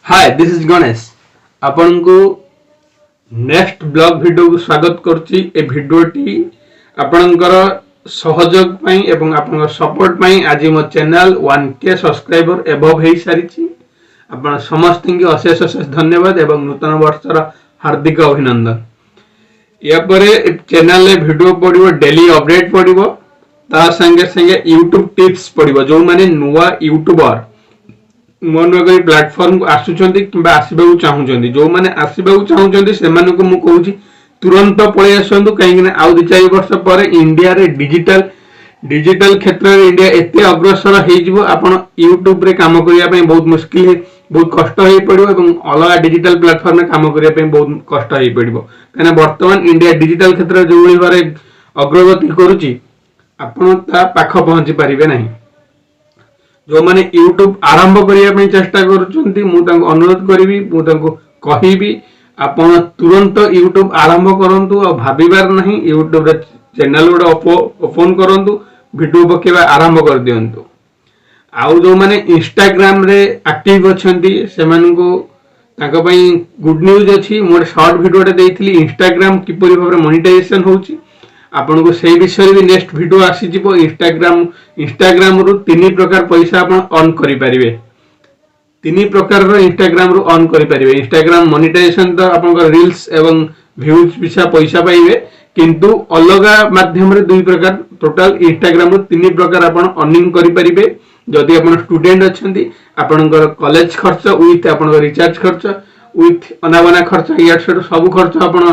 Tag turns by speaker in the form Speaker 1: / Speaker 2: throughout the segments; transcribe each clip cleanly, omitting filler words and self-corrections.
Speaker 1: Hi, this is Ganesh. ଆପଣଙ୍କୁ next blog ଭିଡ଼ିଓକୁ ସ୍ୱାଗତ କରୁଛି। ଏ ଭିଡ଼ିଓଟି ଆପଣଙ୍କର ସହଯୋଗ ପାଇଁ ଏବଂ ଆପଣଙ୍କ ସପୋର୍ଟ ପାଇଁ। ଆଜି ମୋ ଚ୍ୟାନେଲ 1K subscriber above ହେଇସାରିଛି। ଆପଣ ସମସ୍ତଙ୍କୁ ଅଶେଷ ଅଶେଷ ଧନ୍ୟବାଦ ଏବଂ ନୂତନ ବର୍ଷର ହାର୍ଦ୍ଦିକ ଅଭିନନ୍ଦନ। ୟା ପରେ ଚ୍ୟାନେଲରେ ଭିଡ଼ିଓ ପଡ଼ିବ, ଡେଲି ଅପଡେଟ୍ ପଡ଼ିବ, ତା ସାଙ୍ଗେ ସାଙ୍ଗେ ୟୁଟ୍ୟୁବ ଟିପ୍ସ ପଡ଼ିବ। ଯେଉଁମାନେ ନୂଆ ୟୁଟ୍ୟୁବର, ନୂଆ ନୂଆ କରି ପ୍ଲାଟଫର୍ମକୁ ଆସୁଛନ୍ତି କିମ୍ବା ଆସିବାକୁ ଚାହୁଁଛନ୍ତି, ଯେଉଁମାନେ ଆସିବାକୁ ଚାହୁଁଛନ୍ତି, ସେମାନଙ୍କୁ ମୁଁ କହୁଛି ତୁରନ୍ତ ପଳେଇ ଆସନ୍ତୁ। କାହିଁକି ନା ଆଉ 2-4 ବର୍ଷ ପରେ ଇଣ୍ଡିଆରେ ଡିଜିଟାଲ ଡିଜିଟାଲ କ୍ଷେତ୍ରରେ ଇଣ୍ଡିଆ ଏତେ ଅଗ୍ରସର ହେଇଯିବ, ଆପଣ ୟୁଟ୍ୟୁବରେ କାମ କରିବା ପାଇଁ ବହୁତ ମୁସ୍କିଲ, ବହୁତ କଷ୍ଟ ହେଇପଡ଼ିବ ଏବଂ ଅଲଗା ଡିଜିଟାଲ ପ୍ଲାଟଫର୍ମରେ କାମ କରିବା ପାଇଁ ବହୁତ କଷ୍ଟ ହେଇପଡ଼ିବ। କାହିଁକିନା ବର୍ତ୍ତମାନ ଇଣ୍ଡିଆ ଡିଜିଟାଲ କ୍ଷେତ୍ରରେ ଯେଉଁଭଳି ଭାବରେ ଅଗ୍ରଗତି କରୁଛି, ଆପଣ ତା ପାଖ ପହଞ୍ଚି ପାରିବେ ନାହିଁ। ଯେଉଁମାନେ ୟୁଟ୍ୟୁବ ଆରମ୍ଭ କରିବା ପାଇଁ ଚେଷ୍ଟା କରୁଛନ୍ତି, ମୁଁ ତାଙ୍କୁ ଅନୁରୋଧ କରିବି, ମୁଁ ତାଙ୍କୁ କହିବି, ଆପଣ ତୁରନ୍ତ ୟୁଟ୍ୟୁବ ଆରମ୍ଭ କରନ୍ତୁ। ଆଉ ଭାବିବାର ନାହିଁ। ୟୁଟ୍ୟୁବରେ ଚ୍ୟାନେଲ ଗୋଟେ ଓପନ କରନ୍ତୁ, ଭିଡ଼ିଓ ପକେଇବା ଆରମ୍ଭ କରିଦିଅନ୍ତୁ। ଆଉ ଯେଉଁମାନେ ଇନଷ୍ଟାଗ୍ରାମରେ ଆକ୍ଟିଭ ଅଛନ୍ତି, ସେମାନଙ୍କୁ ତାଙ୍କ ପାଇଁ ଗୁଡ୍ ନ୍ୟୁଜ୍ ଅଛି। ମୁଁ ଗୋଟେ ସର୍ଟ ଭିଡ଼ିଓଟେ ଦେଇଥିଲି, ଇନଷ୍ଟାଗ୍ରାମ କିପରି ଭାବରେ ମନିଟାଇଜେସନ ହେଉଛି। ଆପଣଙ୍କୁ ସେଇ ବିଷୟରେ ବି ନେକ୍ସଟ ଭିଡ଼ିଓ ଆସିଯିବ। ଇନଷ୍ଟାଗ୍ରାମରୁ ତିନି ପ୍ରକାର ପଇସା ଆପଣ ଅର୍ନ କରିପାରିବେ। ତିନି ପ୍ରକାରର ଇନଷ୍ଟାଗ୍ରାମରୁ ଅର୍ନ କରିପାରିବେ। ଇନଷ୍ଟାଗ୍ରାମ ମନିଟାଇଜେସନ ତ ଆପଣଙ୍କ ରିଲ୍ସ ଏବଂ ଭ୍ୟୁଜ୍ ପିଛା ପଇସା ପାଇବେ, କିନ୍ତୁ ଅଲଗା ମାଧ୍ୟମରେ ଦୁଇ ପ୍ରକାର, ଟୋଟାଲ ଇନଷ୍ଟାଗ୍ରାମରୁ ତିନି ପ୍ରକାର ଆପଣ ଅର୍ନିଂ କରିପାରିବେ। ଯଦି ଆପଣ ଷ୍ଟୁଡେଣ୍ଟ ଅଛନ୍ତି, ଆପଣଙ୍କର କଲେଜ ଖର୍ଚ୍ଚ ୱିଥ୍ ଆପଣଙ୍କ ରିଚାର୍ଜ ଖର୍ଚ୍ଚ ୱିଥ୍ ଅନାବନା ଖର୍ଚ୍ଚ, ଇଆଡୁ ସିଆଡୁ ସବୁ ଖର୍ଚ୍ଚ ଆପଣ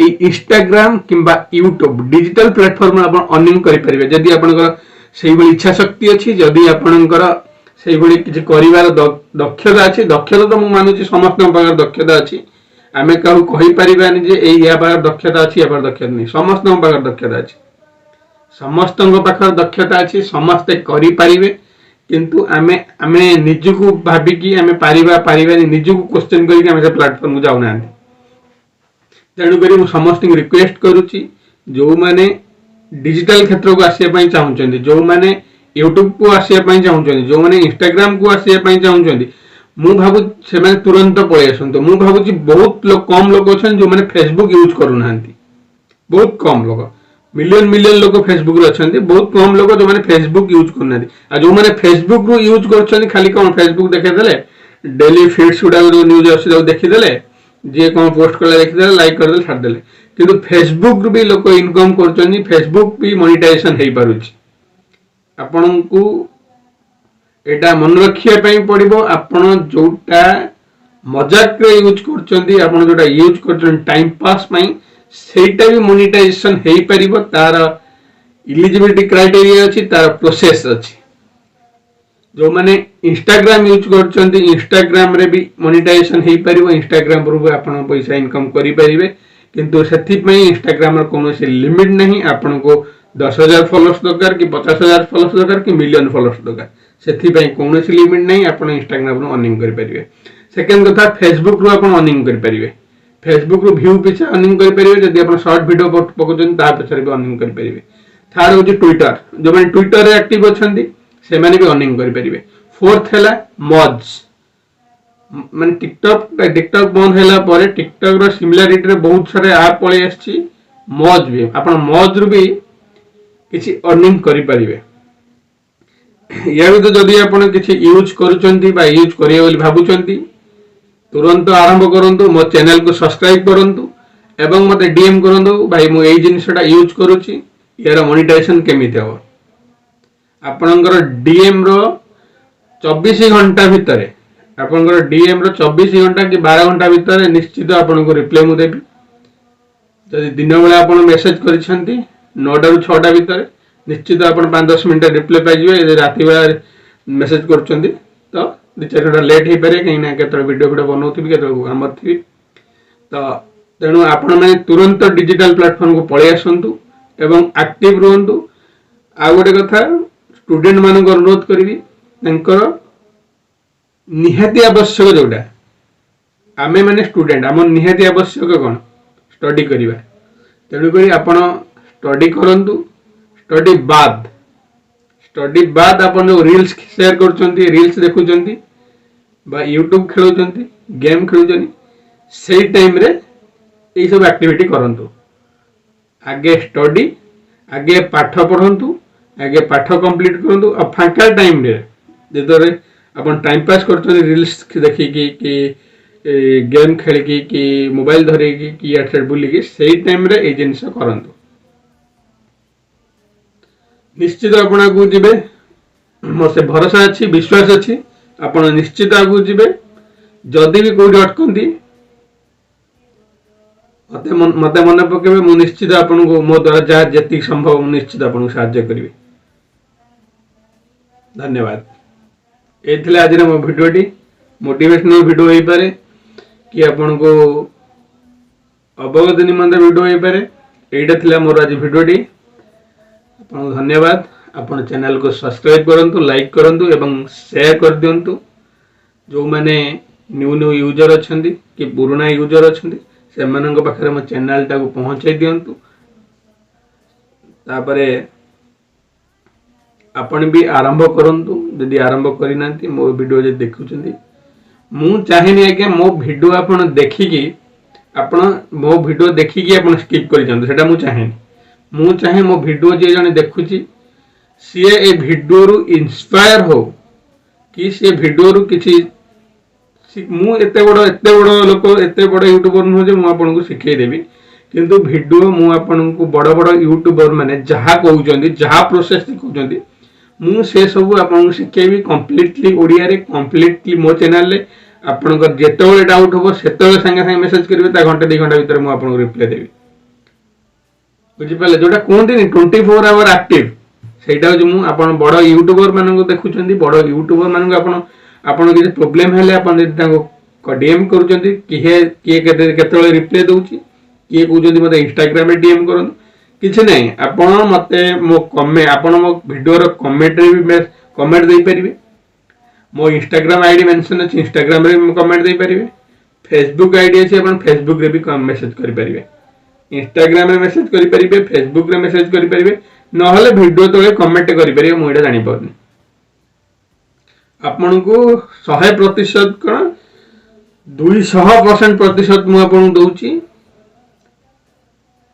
Speaker 1: ଏଇ ଇନଷ୍ଟାଗ୍ରାମ କିମ୍ବା ୟୁଟ୍ୟୁବ ଡିଜିଟାଲ ପ୍ଲାଟଫର୍ମରେ ଆପଣ ଅର୍ନିଂ କରିପାରିବେ। ଯଦି ଆପଣଙ୍କର ସେଇଭଳି ଇଚ୍ଛା ଶକ୍ତି ଅଛି, ଯଦି ଆପଣଙ୍କର ସେଇଭଳି କିଛି କରିବାର ଦକ୍ଷତା ଅଛି। ଦକ୍ଷତା ତ ମୁଁ ମାନୁଛି ସମସ୍ତଙ୍କ ପାଖରେ ଦକ୍ଷତା ଅଛି। ଆମେ କାହାକୁ କହିପାରିବାନି ଯେ ଏଇ ୟା ପାଖରେ ଦକ୍ଷତା ଅଛି, ୟା ପାଖରେ ଦକ୍ଷତା ନାହିଁ। ସମସ୍ତଙ୍କ ପାଖରେ ଦକ୍ଷତା ଅଛି। ସମସ୍ତଙ୍କ ପାଖରେ ଦକ୍ଷତା ଅଛି, ସମସ୍ତେ କରିପାରିବେ। କିନ୍ତୁ ଆମେ ଆମେ ନିଜକୁ ଭାବିକି ଆମେ ପାରିବା ପାରିବାନି, ନିଜକୁ କ୍ୱେଶ୍ଚନ କରିକି ଆମେ ସେ ପ୍ଲାଟଫର୍ମକୁ ଯାଉନାହାନ୍ତି। ତେଣୁକରି ମୁଁ ସମସ୍ତଙ୍କୁ ରିକ୍ୱେଷ୍ଟ କରୁଛି, ଯେଉଁମାନେ ଡିଜିଟାଲ କ୍ଷେତ୍ରକୁ ଆସିବା ପାଇଁ ଚାହୁଁଛନ୍ତି, ଯେଉଁମାନେ ୟୁଟ୍ୟୁବକୁ ଆସିବା ପାଇଁ ଚାହୁଁଛନ୍ତି, ଯେଉଁମାନେ ଇନଷ୍ଟାଗ୍ରାମକୁ ଆସିବା ପାଇଁ ଚାହୁଁଛନ୍ତି, ମୁଁ ଭାବୁଛି ସେମାନେ ତୁରନ୍ତ ପଳେଇ ଆସନ୍ତୁ। ମୁଁ ଭାବୁଛି ବହୁତ ଲୋକ, କମ୍ ଲୋକ ଅଛନ୍ତି ଯେଉଁମାନେ ଫେସବୁକ୍ ୟୁଜ୍ କରୁନାହାନ୍ତି। ବହୁତ କମ୍ ଲୋକ, ମିଲିୟନ ମିଲିୟନ ଲୋକ ଫେସବୁକରେ ଅଛନ୍ତି, ବହୁତ କମ୍ ଲୋକ ଯେଉଁମାନେ ଫେସବୁକ୍ ୟୁଜ୍ କରୁନାହାନ୍ତି। ଆଉ ଯେଉଁମାନେ ଫେସବୁକରୁ ୟୁଜ୍ କରୁଛନ୍ତି, ଖାଲି କ'ଣ ଫେସବୁକ୍ ଦେଖେଇଦେଲେ, ଡେଲି ଫିଡ୍ସ ଗୁଡ଼ାକ ଯେଉଁ ନ୍ୟୁଜ୍ ଆସୁଛି ତାକୁ ଦେଖିଦେଲେ, ଯିଏ କ'ଣ ପୋଷ୍ଟ କଲେ ଦେଖିଦେଲେ, ଲାଇକ୍ କରିଦେଲେ, ଛାଡ଼ିଦେଲେ। କିନ୍ତୁ ଫେସବୁକରୁ ବି ଲୋକ ଇନକମ୍ କରୁଛନ୍ତି, ଫେସବୁକ୍ ବି ମନିଟାଇଜେସନ ହେଇପାରୁଛି। ଆପଣଙ୍କୁ ଏଇଟା ମନେ ରଖିବା ପାଇଁ ପଡ଼ିବ, ଆପଣ ଯୋଉଟା ମଜାକରେ ୟୁଜ୍ କରୁଛନ୍ତି, ଆପଣ ଯୋଉଟା ୟୁଜ୍ କରୁଛନ୍ତି ଟାଇମ୍ ପାସ୍ ପାଇଁ, ସେଇଟା ବି ମନିଟାଇଜେସନ ହେଇପାରିବ। ତାର ଇଲିଜିବିଲିଟି କ୍ରାଇଟେରିଆ ଅଛି, ତାର ପ୍ରୋସେସ୍ ଅଛି। ଯେଉଁମାନେ ଇନଷ୍ଟାଗ୍ରାମ ୟୁଜ୍ କରୁଛନ୍ତି, ଇନଷ୍ଟାଗ୍ରାମରେ ବି ମନିଟାଇଜେସନ ହେଇପାରିବ। ଇନଷ୍ଟାଗ୍ରାମରୁ ବି ଆପଣ ପଇସା ଇନକମ୍ କରିପାରିବେ। କିନ୍ତୁ ସେଥିପାଇଁ ଇନଷ୍ଟାଗ୍ରାମର କୌଣସି ଲିମିଟ୍ ନାହିଁ। ଆପଣଙ୍କୁ 10,000 ଫଲୋଅର୍ସ ଦରକାର କି 50,000 ଫଲୋଅର୍ସ ଦରକାର କି ମିଲିୟନ ଫଲୋଅର୍ସ ଦରକାର, ସେଥିପାଇଁ କୌଣସି ଲିମିଟ୍ ନାହିଁ। ଆପଣ ଇନଷ୍ଟାଗ୍ରାମରୁ ଅର୍ନିଂ କରିପାରିବେ। ସେକେଣ୍ଡ କଥା, ଫେସବୁକରୁ ଆପଣ ଅର୍ନିଂ କରିପାରିବେ। ଫେସବୁକରୁ ଭ୍ୟୁ ପିଛା ଅର୍ନିଂ କରିପାରିବେ। ଯଦି ଆପଣ ସର୍ଟ ଭିଡ଼ିଓ ପକାଉଛନ୍ତି, ତା ପଛରେ ବି ଅର୍ନିଂ କରିପାରିବେ। ଥାର୍ଡ ହେଉଛି ଟ୍ୱିଟର। ଯେଉଁମାନେ ଟ୍ୱିଟରରେ ଆକ୍ଟିଭ ଅଛନ୍ତି, ସେମାନେ ବି ଅର୍ନିଂ କରିପାରିବେ। ଫୋର୍ଥ ହେଲା ମଜ୍, ମାନେ ଟିକଟକ୍। ଟିକଟକ୍ ବନ୍ଦ ହେଲା ପରେ ଟିକଟକ୍ ର ସିମିଲାରିଟିରେ ବହୁତ ସାରା ଆପ୍ ପଳେଇ ଆସିଛି। ମଜ୍ ବି, ଆପଣ ମଜ୍ରୁ ବି କିଛି ଅର୍ନିଂ କରିପାରିବେ। ୟା ଭିତରେ ଯଦି ଆପଣ କିଛି ୟୁଜ୍ କରୁଛନ୍ତି ବା ୟୁଜ୍ କରିବେ ବୋଲି ଭାବୁଛନ୍ତି, ତୁରନ୍ତ ଆରମ୍ଭ କରନ୍ତୁ। ମୋ ଚ୍ୟାନେଲକୁ ସବସ୍କ୍ରାଇବ କରନ୍ତୁ ଏବଂ ମୋତେ ଡିଏମ୍ କରନ୍ତୁ, ଭାଇ, ମୁଁ ଏଇ ଜିନିଷଟା ୟୁଜ୍ କରୁଛି, ୟାର ମନିଟାଇଜେସନ କେମିତି ହେବ? ଆପଣଙ୍କର ଡିଏମ୍ ର 24 ଘଣ୍ଟା ଭିତରେ, ଆପଣଙ୍କର ଡିଏମ୍ ର 24 ଘଣ୍ଟା କି 12 ଘଣ୍ଟା ଭିତରେ ନିଶ୍ଚିତ ଆପଣଙ୍କୁ ରିପ୍ଲାଏ ମୁଁ ଦେବି। ଯଦି ଦିନ ବେଳା ଆପଣ ମେସେଜ କରିଛନ୍ତି 9ଟାରୁ 6ଟା ଭିତରେ, ନିଶ୍ଚିତ ଆପଣ 5-10 ମିନିଟ୍ ରିପ୍ଲାଏ ପାଇଯିବେ। ଯଦି ରାତି ବେଳା ମେସେଜ କରୁଛନ୍ତି ତ 2-4 ଘଣ୍ଟା ଲେଟ୍ ହେଇପାରେ, କାହିଁକିନା କେତେବେଳେ ଭିଡ଼ିଓ ଫିଡ଼ିଓ ବନଉଥିବି, କେତେବେଳେ କାମରେ ଥିବି। ତ ତେଣୁ ଆପଣମାନେ ତୁରନ୍ତ ଡିଜିଟାଲ ପ୍ଲାଟଫର୍ମକୁ ପଳେଇ ଆସନ୍ତୁ ଏବଂ ଆକ୍ଟିଭ ରୁହନ୍ତୁ। ଆଉ ଗୋଟେ କଥା ଷ୍ଟୁଡେଣ୍ଟ ମାନଙ୍କୁ ଅନୁରୋଧ କରିବି, ତାଙ୍କର ନିହାତି ଆବଶ୍ୟକ ଯୋଉଟା, ଆମେ ମାନେ ଷ୍ଟୁଡେଣ୍ଟ, ଆମର ନିହାତି ଆବଶ୍ୟକ କ'ଣ? ଷ୍ଟଡି କରିବା। ତେଣୁକରି ଆପଣ ଷ୍ଟଡି କରନ୍ତୁ। ଷ୍ଟଡି ବାଦ ଆପଣ ଯୋଉ ରିଲ୍ସ ସେୟାର କରୁଛନ୍ତି, ରିଲ୍ସ ଦେଖୁଛନ୍ତି, ବା ୟୁଟ୍ୟୁବ୍ ଖେଳୁଛନ୍ତି, ଗେମ୍ ଖେଳୁଛନ୍ତି, ସେଇ ଟାଇମ୍ରେ ଏଇସବୁ ଆକ୍ଟିଭିଟି କରନ୍ତୁ। ଆଗେ ଷ୍ଟଡି, ଆଗେ ପାଠ ପଢ଼ନ୍ତୁ, ଆଗେ ପାଠ କମ୍ପ୍ଲିଟ୍ କରନ୍ତୁ। ଆଉ ଫାଙ୍କା ଟାଇମ୍ରେ ଯେତେବେଳେ ଆପଣ ଟାଇମ୍ ପାସ୍ କରୁଛନ୍ତି ରିଲ୍ସ ଦେଖିକି କି ଗେମ୍ ଖେଳିକି କି ମୋବାଇଲ ଧରିକି କି ଇଆଡ଼େ ସିଆଡ଼େ ବୁଲିକି, ସେଇ ଟାଇମ୍ରେ ଏଇ ଜିନିଷ କରନ୍ତୁ। ନିଶ୍ଚିତ ଆପଣ ଆଗକୁ ଯିବେ। ମୋର ସେ ଭରସା ଅଛି, ବିଶ୍ୱାସ ଅଛି, ଆପଣ ନିଶ୍ଚିତ ଆଗକୁ ଯିବେ। ଯଦି ବି କୋଉଠି ଅଟକନ୍ତି, ମତେ ମନେ ପକେଇବେ। ମୁଁ ନିଶ୍ଚିତ ଆପଣଙ୍କୁ ମୋ ଦ୍ୱାରା ଯାହା ଯେତିକି ସମ୍ଭବ, ମୁଁ ନିଶ୍ଚିତ ଆପଣଙ୍କୁ ସାହାଯ୍ୟ କରିବି। ଧନ୍ୟବାଦ। ଏଇ ଥିଲା ଆଜିର ମୋ ଭିଡ଼ିଓଟି। ମୋଟିଭେସନାଲ ଭିଡ଼ିଓ ହେଇପାରେ କି ଆପଣଙ୍କୁ ଅବଗତି ନିମନ୍ତେ ଭିଡ଼ିଓ ହେଇପାରେ। ଏଇଟା ଥିଲା ମୋର ଆଜି ଭିଡ଼ିଓଟି। ଆପଣଙ୍କୁ ଧନ୍ୟବାଦ। ଆପଣ ଚ୍ୟାନେଲକୁ ସବସ୍କ୍ରାଇବ କରନ୍ତୁ, ଲାଇକ୍ କରନ୍ତୁ ଏବଂ ସେୟାର କରିଦିଅନ୍ତୁ। ଯେଉଁମାନେ ନ୍ୟୁ ନ୍ୟୁ ୟୁଜର ଅଛନ୍ତି କି ପୁରୁଣା ୟୁଜର ଅଛନ୍ତି, ସେମାନଙ୍କ ପାଖରେ ମୋ ଚ୍ୟାନେଲଟାକୁ ପହଞ୍ଚାଇ ଦିଅନ୍ତୁ। ତାପରେ ଆପଣ ବି ଆରମ୍ଭ କରନ୍ତୁ, ଯଦି ଆରମ୍ଭ କରିନାହାନ୍ତି। ମୋ ଭିଡ଼ିଓ ଯଦି ଦେଖୁଛନ୍ତି, ମୁଁ ଚାହେଁନି ଆଜ୍ଞା, ମୋ ଭିଡ଼ିଓ ଆପଣ ଦେଖିକି, ଆପଣ ମୋ ଭିଡ଼ିଓ ଦେଖିକି ଆପଣ ସ୍କିପ୍ କରିଯାଆନ୍ତୁ। ସେଇଟା ମୁଁ ଚାହେଁନି। ମୁଁ ଚାହେଁ ମୋ ଭିଡ଼ିଓ ଯିଏ ଜଣେ ଦେଖୁଛି, ସିଏ ଏ ଭିଡ଼ିଓରୁ ଇନ୍ସପାୟାର ହଉ କି ସେ ଭିଡ଼ିଓରୁ କିଛି ମୁଁ ଏତେ ବଡ଼ ଲୋକ, ଏତେ ବଡ଼ ୟୁଟ୍ୟୁବର ନୁହଁ ଯେ ମୁଁ ଆପଣଙ୍କୁ ଶିଖେଇ ଦେବି। କିନ୍ତୁ ଭିଡ଼ିଓ ମୁଁ ଆପଣଙ୍କୁ ବଡ଼ ବଡ଼ ୟୁଟ୍ୟୁବର ମାନେ ଯାହା କହୁଛନ୍ତି, ଯାହା ପ୍ରୋସେସ୍ ଶିଖଉଛନ୍ତି, ମୁଁ ସେ ସବୁ ଆପଣଙ୍କୁ ଶିଖେଇବି କମ୍ପ୍ଲିଟଲି ଓଡ଼ିଆରେ, କମ୍ପ୍ଲିଟଲି ମୋ ଚ୍ୟାନେଲରେ। ଆପଣଙ୍କର ଯେତେବେଳେ ଡାଉଟ୍ ହବ, ସେତେବେଳେ ସାଙ୍ଗେ ସାଙ୍ଗେ ମେସେଜ କରିବେ। ତା ଘଣ୍ଟେ 2 ଘଣ୍ଟା ଭିତରେ ମୁଁ ଆପଣଙ୍କୁ ରିପ୍ଲାଏ ଦେବି। ବୁଝିପାରିଲେ? ଯୋଉଟା କୁହନ୍ତିନି 24 ଆୱାର ଆକ୍ଟିଭ, ସେଇଟା ହଉଛି ମୁଁ। ଆପଣ ବଡ଼ ୟୁଟ୍ୟୁବର ମାନଙ୍କୁ ଦେଖୁଛନ୍ତି, ବଡ଼ ୟୁଟ୍ୟୁବର ମାନଙ୍କୁ ଆପଣ କିଛି ପ୍ରୋବ୍ଲେମ ହେଲେ ଆପଣ ଯଦି ତାଙ୍କୁ ଡିଏମ୍ କରୁଛନ୍ତି, କିଏ କିଏ କେତେ କେତେବେଳେ ରିପ୍ଲାଏ ଦଉଛି? କିଏ କହୁଛନ୍ତି ମୋତେ ଇନଷ୍ଟାଗ୍ରାମରେ ଡିଏମ୍ କରନ୍ତୁ। କିଛି ନାହିଁ, ଆପଣ ମୋତେ ମୋ ଆପଣ ମୋ ଭିଡ଼ିଓର କମେଣ୍ଟରେ ବି କମେଣ୍ଟ ଦେଇପାରିବେ। ମୋ ଇନଷ୍ଟାଗ୍ରାମ ଆଇଡି ମେନସନ୍ ଅଛି, ଇନଷ୍ଟାଗ୍ରାମରେ ବି କମେଣ୍ଟ ଦେଇପାରିବେ। ଫେସବୁକ୍ ଆଇଡି ଅଛି, ଆପଣ ଫେସବୁକରେ ବି ମେସେଜ କରିପାରିବେ। ଇନଷ୍ଟାଗ୍ରାମରେ ମେସେଜ କରିପାରିବେ, ଫେସବୁକରେ ମେସେଜ କରିପାରିବେ, ନହେଲେ ଭିଡ଼ିଓ ତଳେ କମେଣ୍ଟ କରିପାରିବେ। ମୁଁ ଏଇଟା ଜାଣିପାରୁନି। ଆପଣଙ୍କୁ 100% କ'ଣ, 200% ପ୍ରତିଶତ ମୁଁ ଆପଣଙ୍କୁ ଦଉଛି।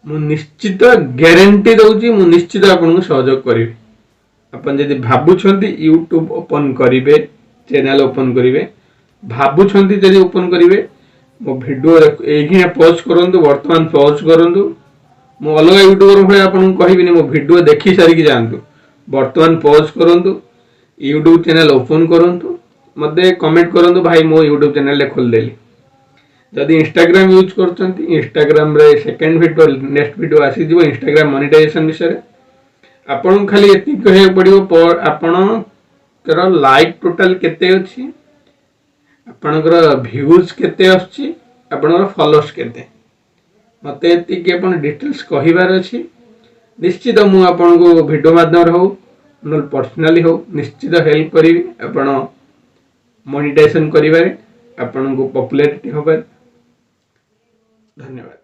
Speaker 1: ମୁଁ ନିଶ୍ଚିତ ଗ୍ୟାରେଣ୍ଟି ଦଉଛି, ମୁଁ ନିଶ୍ଚିତ ଆପଣଙ୍କୁ ସହଯୋଗ କରିବି। ଆପଣ ଯଦି ଭାବୁଛନ୍ତି ୟୁଟ୍ୟୁବ ଓପନ କରିବେ, ଚ୍ୟାନେଲ ଓପନ କରିବେ ଭାବୁଛନ୍ତି, ଯଦି ଓପନ କରିବେ, ମୋ ଭିଡ଼ିଓ ଏଇଖିଣା ପଜ୍ କରନ୍ତୁ, ବର୍ତ୍ତମାନ ପଜ୍ କରନ୍ତୁ। ମୁଁ ଅଲଗା ୟୁଟ୍ୟୁବର ଭଳିଆ ଆପଣଙ୍କୁ କହିବିନି, ମୋ ଭିଡ଼ିଓ ଦେଖି ସାରିକି ଯାଆନ୍ତୁ। ବର୍ତ୍ତମାନ ପଜ୍ କରନ୍ତୁ, ୟୁଟ୍ୟୁବ ଚ୍ୟାନେଲ ଓପନ କରନ୍ତୁ, ମୋତେ କମେଣ୍ଟ କରନ୍ତୁ, "ଭାଇ, ମୋ ୟୁଟ୍ୟୁବ ଚ୍ୟାନେଲରେ ଖୋଲିଦେଲି।" ଯଦି ଇନଷ୍ଟାଗ୍ରାମ ୟୁଜ୍ କରୁଛନ୍ତି, ଇନଷ୍ଟାଗ୍ରାମରେ ସେକେଣ୍ଡ ଭିଡ଼ିଓ, ନେକ୍ସଟ ଭିଡ଼ିଓ ଆସିଯିବ ଇନଷ୍ଟାଗ୍ରାମ ମନିଟାଇଜେସନ ବିଷୟରେ। ଆପଣଙ୍କୁ ଖାଲି ଏତିକି କହିବାକୁ ପଡ଼ିବ, ଆପଣଙ୍କର ଲାଇକ୍ ଟୋଟାଲ କେତେ ଅଛି, ଆପଣଙ୍କର ଭ୍ୟୁଜ୍ କେତେ ଆସୁଛି, ଆପଣଙ୍କର ଫଲୋଅର୍ସ କେତେ। ମୋତେ ଏତିକି ଆପଣ ଡିଟେଲ୍ସ କହିବାର ଅଛି। ନିଶ୍ଚିତ ମୁଁ ଆପଣଙ୍କୁ ଭିଡ଼ିଓ ମାଧ୍ୟମରେ ହଉ, ନହେଲେ ପର୍ସନାଲି ହଉ, ନିଶ୍ଚିତ ହେଲ୍ପ କରିବି ଆପଣ ମନିଟାଇଜେସନ କରିବାରେ, ଆପଣଙ୍କୁ ପପୁଲାରିଟି ହେବାରେ। ଧନ୍ୟବାଦ।